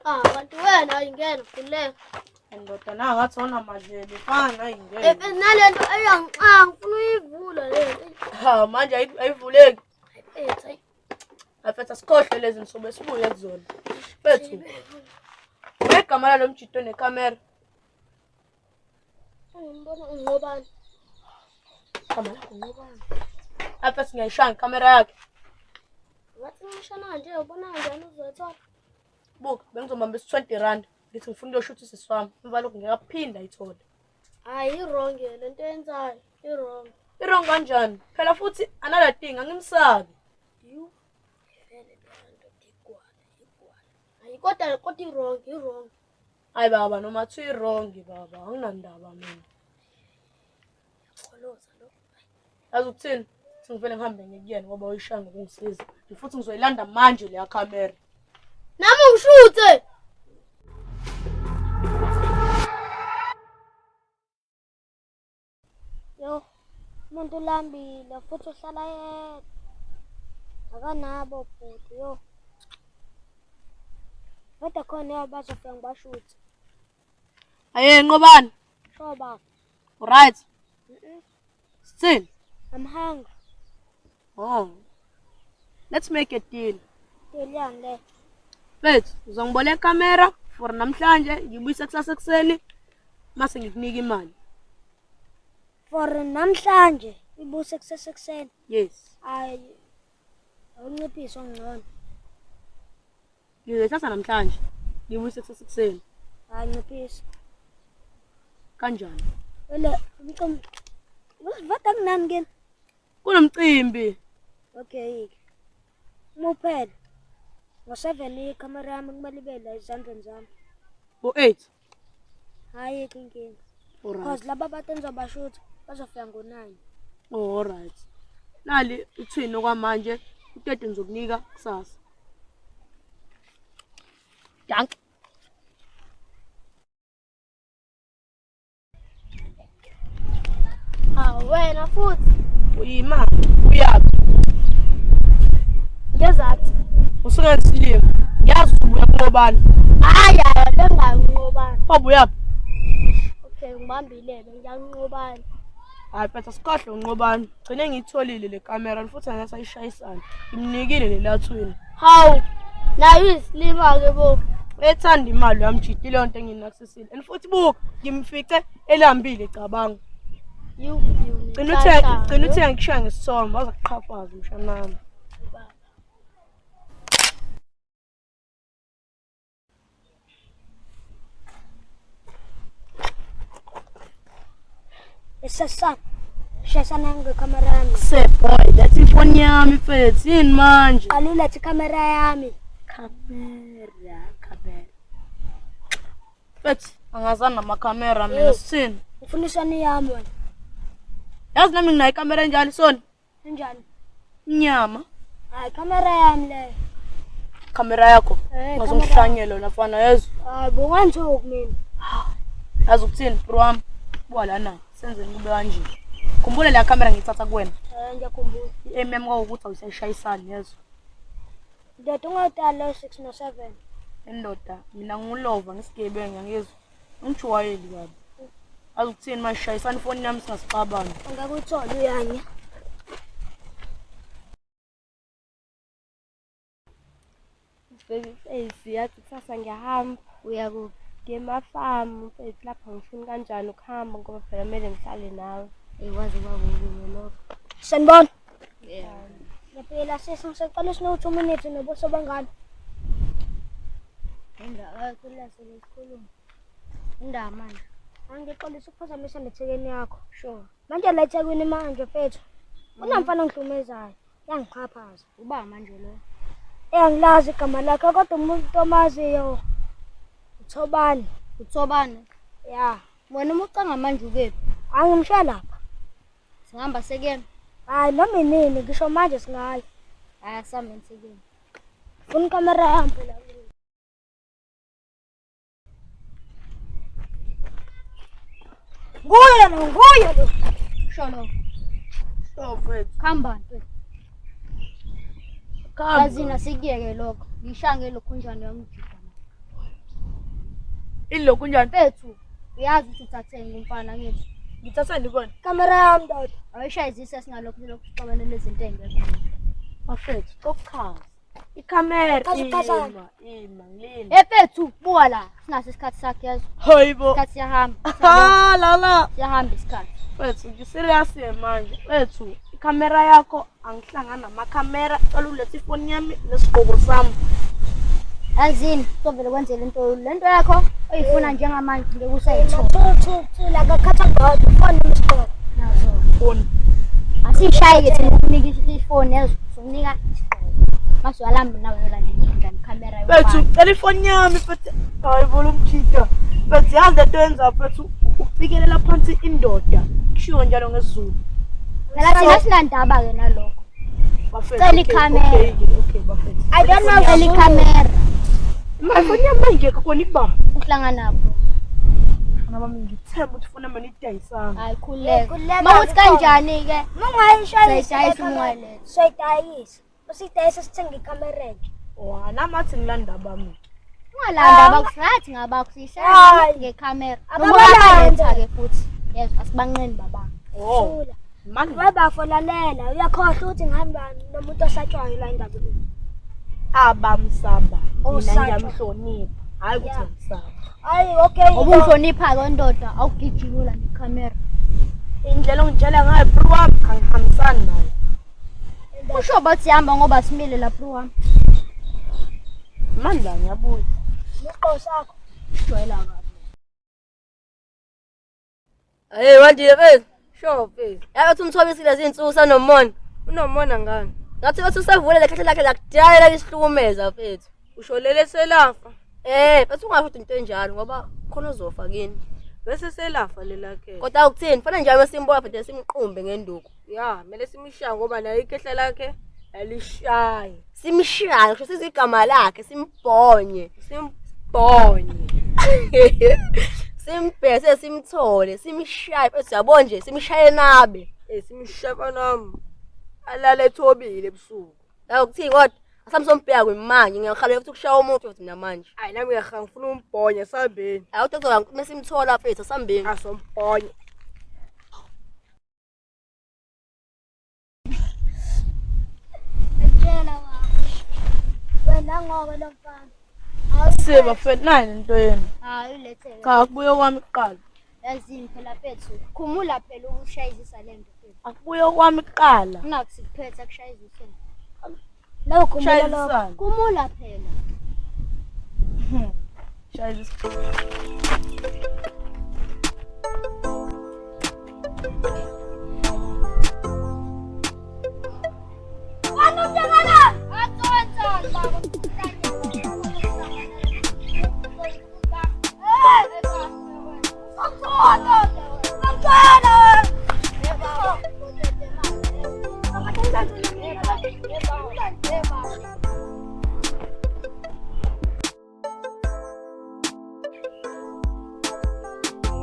Ah, kanti wena ayingena khululeka. Ndoda na ngathi awunamadlebe fana ayingena. Eh, nalento eyangixaka ngifuna uyivula le nto. Ha manje ayivuleki. Mfethu, ayi. Mfethu asikhohlwe lezi nsuku esibuye kuzona. Mfethu. Wegama lalo mjito nekamera. Ngimbona uNqobani. Igama lakho uNqobani. Mfethu ngiyayishaya ikamera yakhe. Ngathi ngishana nje ubona kanjani uzoyithola. Buka bengizobamba isi-20 rand ngithi ngifuna ukuyoshutha usisi wami emva lokho ngeke aphinde ayithole. Hayi i-wrong le nto yenzayo, i-wrong. I-wrong kanjani? Phela futhi another thing angimsabi. You vele leya ndoda igwala, igwala. Hayi kodwa kodwa i-wrong, i-wrong. Hayi baba noma kuthiwa i-wrong baba anginandaba mina. Kholoza lo. Yazi ukuthini? Sengivele ngihambe ngikuyena ngoba uyishaya ngokungisiza. Futhi ngizoyilanda manje leya khamera. Nami ungishuthe. Yo, umuntu ulambile futhi uhlala yedwa. Akanabo bhuti yo. Kodwa khona yo bazofika ngibashuthe. Aye Nqobani, Sho baba. right? Mm-mm. Sithini? I'm hungry. Oh. Let's make a deal. Deal yani le. Mfethu, uzongiboleka ikamera for namhlanje, ngibuyise kusasa ekuseni mase ngikunika imali. For namhlanje ibuse kusasa ekuseni. Yes. Ayi awunciphise ongcono. Ngizoyithatha namhlanje, ngibuyise kusasa ekuseni. Hayi nciphisa. Kanjani? Wena umcimbi usivada kunani kini? Kunomcimbi. Okay. Uma uphela ngo-7 ikhamera yami kumele ibe la ezandleni zami. Ngo-8. Hhayi ayikho inkinga. Alright. Cause laba bantu engizobashutha bazofika ngo-9. Oh, alright. Nali uthini okwamanje, utete ngizokunika kusasa. Dank. Hawu wena futhi. Uyima, uyaphi? Ngezathi. Usungensilima. Ngiyazi ukuthi ubuya kunqobani. Hayi hayi benganqobani. Wabuyaphi? Okay, ngibambile bengiyanqobani. Hayi mfethu asikhohlwe unqobani. Gcine ngiyitholile le kamera futhi angeke sayishayisana. Ngimnikile lela thwini. Hawu, nayo iyisilima ke bo. Ethanda imali uyamjita ileyo nto enginakusisile. And futhi buka ngimfice elambile cabanga. You you. Gcina uthe ngikushaya ngesithombe waza kuqhafaza umshana wami. Esasa. Shayisana ngekhamera yami. Se boy, that's ifoni yami mfethu. Yini manje? Qala ulethe ikhamera yami. Kamera, kamera. Mfethu, angazani namakhamera mina sithini? Ngifuna isoni yami wena. Yazi nami nginayo ikamera enjalo isoni. Enjani? Inyama. Hayi kamera yami leyo. Kamera yakho. Eh, Ngazongihlanyela wena mfana yezwa. Hayi bonganthuki mina. Yazi ukuthini bro wami? Buka lana, senze kube kanje. Khumbula la kamera ngiyithatha kuwena. Eh ngiyakhumbula. I-MM kwawukuthi awusayishayisani yezwa. Ndoda ungawudali lo 6 no 7. Indoda mina ngulova ngisigebengu angizwa. Ungijwayeli kabi. Azi ukuthini manje shayisana ifoni yami singasixabani. Angeke uyithole uyanya. Baby face yathi kusasa ngiyahamba. Uya kuphi? Ngiye emafamu mfethu lapha ngifuni kanjani ukuhamba ngoba phela kumele ngihlale nawe. Eyi waze kwakubi ngalokho. Sanibona. Yeah. Ngiyaphila sisi ngisacela usinike 2 minutes nobuso bengane. Indaba khulula sesikhuluma. Indaba manje. Angixolisa ukuphazamisa nethekeni yakho. Sure. Manje la eThekwini manje mfethu. Kunamfana ongihlumezayo. Yangixhaphaza. Uba manje lo. Engilazi igama lakhe kodwa umuntu omaziyo uThobani. Uthobani. Ya. Wena uma ucanga manje ukephi? Angimshiya lapha. Singahamba sekuyena. Hayi noma inini ngisho manje singayi. Hayi asihambeni sekuyena. Funa ikamera yami phela. Nguye lo, nguye lo. Sho lo. Sho mfethu. Khamba mfethu. Khamba. Yazini asikuyeke lokho. Ngishange lokhu njani yomjida. Ilokhu njani? Mfethu, uyazi ukuthi uthatheni kumfana ngithi. Ngithatheni kona? Kamera yami ndoda. Awuyishayizise singalokhu silokhu sixabane lezinto engekho. Bafethu, cokuchaza. Ikhamera Chaza, chaza. ima, ima, ngilinde. Eh mfethu, buka la. Sinaso isikhathi sakhe yazi. Hayibo. Isikhathi siyahamba. Ha la la. Siyahamba isikhathi. Mfethu, ngiserious manje. Mfethu, ikhamera yakho angihlangana namakhamera. Cela ulethe ifoni yami nesigqoko sami. Yazini, sovele kwenzele into le nto yakho oyifuna njengamanje ngeke usayithola. Two two two la kakhatha ndoda. Ifoni noma isigqoko. Nazo. Foni. Asishaye ke thina ukunika ifoni yezo, sokunika isigqoko. Mase uyalamba nawe uyolanda indlela ikhamera Mfethu, yomfana. cela ifoni yami mfethu. Hayibo lo mjida. Mfethu, yazi lento yenza mfethu ufikelela phansi indoda. Kushiwo njalo ngesiZulu. Phela thina sinandaba ke nalokho. Bafethu. Cela okay, ikhamera. Okay, okay, bafethu. I don't know. Cela ikhamera. Ifoni yami manje khona ikubamba. Uhlangana Mfana bami ngithemba ukuthi ifoni yami aniyidayisanga. Hayi khululeka. Khululeka, Mawuthi kanjani ke? Uma ungayishayisa Sayidayisa uma ungayiletha. Soyidayisa. Usiyidayisa sithenge ikhamera entsha. Oh, nami athi ngilanda bami. Ungalanda abakusathi ngabakusishaya Hayi. ngekhamera. Ababalanda. Noma ke futhi. Yes, asibanqeni baba. Oh, Thula. mani Webafo lalela, uyakhohlwa ukuthi ngihamba nomuntu osatshwayo la endabeni. abamsaba. Mina Osatshwa. ngiyamhlonipha. Hayi ukuthi Yeah. ngiyamsaba. Hayi, okay. Ngoba ungihlonipha ke ndoda awugijimi ulanda ikhamera. Indlela ongitshela ngayo bro wami angihambisani nayo. Usho bathi hamba ngoba simile lapho wami. Mani la ngiyabuya. Isigqoko sakho. Jwayela kabi. Hey Wandile mfethu. Sure mfethu. Yathi umthobisile izinsuku sanomona. Unomona ngani? Ngathi bathi usevule le khehla lakhe lakudala lisihlukumeza mfethu. Usholele selafa. Eh, mfethu ungasho into enjalo ngoba khona ozofa kini. Bese selafa lelakhe. Kodwa ukuthini? Fanele njalo masimbona phela simqumbe ngenduku. Ya, kumele simshaye ngoba naye ikhehla lakhe alishayi. Simshaye, kusho sizwe igama lakhe, simbhonye. Simbhonye. Simbhese simthole, simshaye mfethu yabo nje, simshaye nabe. Eh simshaye mfana wami. Alale ethobile ebusuku. La ukuthini kodwa asambe sombheka kwimanje ngiyahalela ukuthi kushaya umuntu futhi mina manje. Hayi nami ngiyaha ngifuna umbhonye sambeni. Hayi utozola mesimthola mfethu asambeni. Asombhonye. Ngitshela wakho. Wena ngoba lo mfana. Se bafethu nayi lento yenu. Hayi uletheke. Cha kubuye kwami kuqala. Yazini phela mfethu. Khumula phela ukushayizisa le nto mfethu. Akubuye kwami kuqala. Unaku sikuphethe akushayizise. Nawe khumula lokho. Shayisana. Khumula phela. Shayisana.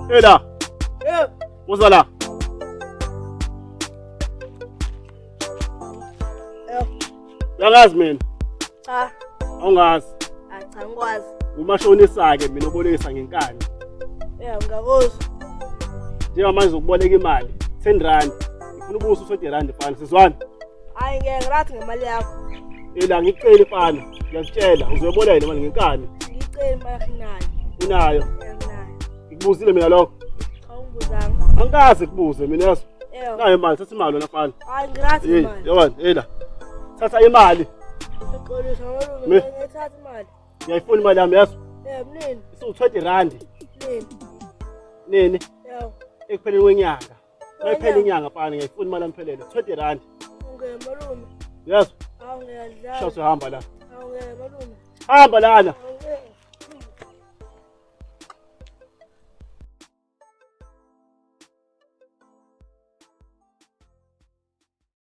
Ela. Woza la. Uyangazi mina? Cha, Awungazi. cha ngikwazi. Umashonisa-ke mina obolekisa ngenkani. Yeah, ngiyakuzwa. Njengamanje uzokuboleka imali 10 rand. Ngifuna ubusa u-20 rand mfana, sizwana? Hayi ngeke ngirathi ngemali yakho. Ela ngikucela mfana, ngiyakutshela uzoyiboleka le mali ngenkani. Ngicela imali yakho nayo. Unayo. Nginayo. Ngikubuzile mina lokho. Cha ungibuzanga. Angikaze kubuze mina yazo. Yebo. Nayo imali, thatha imali wena mfana. Hayi ngirathi Hey, imali. yabona, ela. Thatha imali. Xolisa malume, Me. ngiyithatha imali. Ngiyayifuna imali yami yazo. Yebo, nini? Isiwu-20 rand. Nini? Nini? Yebo. Ekupheleni kwenyanga. Mayiphela inyanga mfana, ngiyayifuna imali yami iphelele. 20 rand. Ungeke malume. Yazo, Awu ngiyadlala. shawuse hamba la. Awu ngeke malume. Hamba lana. Awu